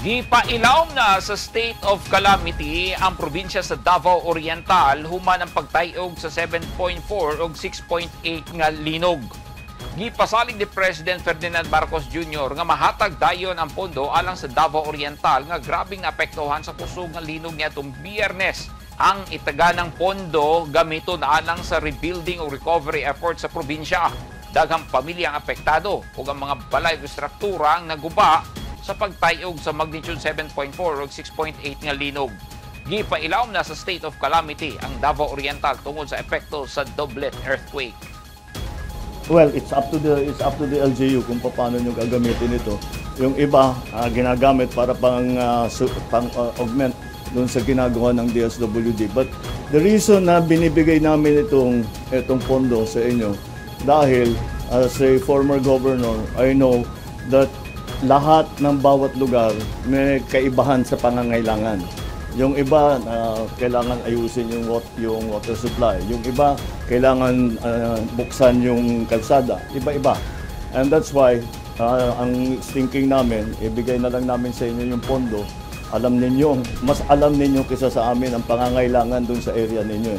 Gipailawom na sa state of calamity ang probinsya sa Davao Oriental human ang pagtayog sa 7.4 ug 6.8 nga linog. Gipasalig ni President Ferdinand Marcos Jr. nga mahatag dayon ang pondo alang sa Davao Oriental nga grabing naapektuhan sa kusog nga linog niadtong Biyernes. Ang itaganang pondo gamiton alang sa rebuilding o recovery effort sa probinsya. Daghang pamilya ang apektado ug ang mga balay ug struktura ang naguba sa pagtayog sa magnitude 7.4 ug 6.8 nga linog. Gipailawom na sa state of calamity ang Davao Oriental tungod sa epekto sa doublet earthquake. Well, it's up to the LGU kung paano nyo gagamitin ito. Yung iba ginagamit para pang augment doon sa ginagawa ng DSWD. But the reason na binibigay namin itong pondo sa inyo, dahil as a former governor, I know that lahat ng bawat lugar may kaibahan sa pangangailangan. Yung iba kailangan ayusin yung water supply. Yung iba, kailangan buksan yung kalsada. Iba-iba. And that's why ang thinking namin, ibigay na lang namin sa inyo yung pondo. Alam ninyo, mas alam ninyo kaysa sa amin ang pangangailangan dun sa area ninyo.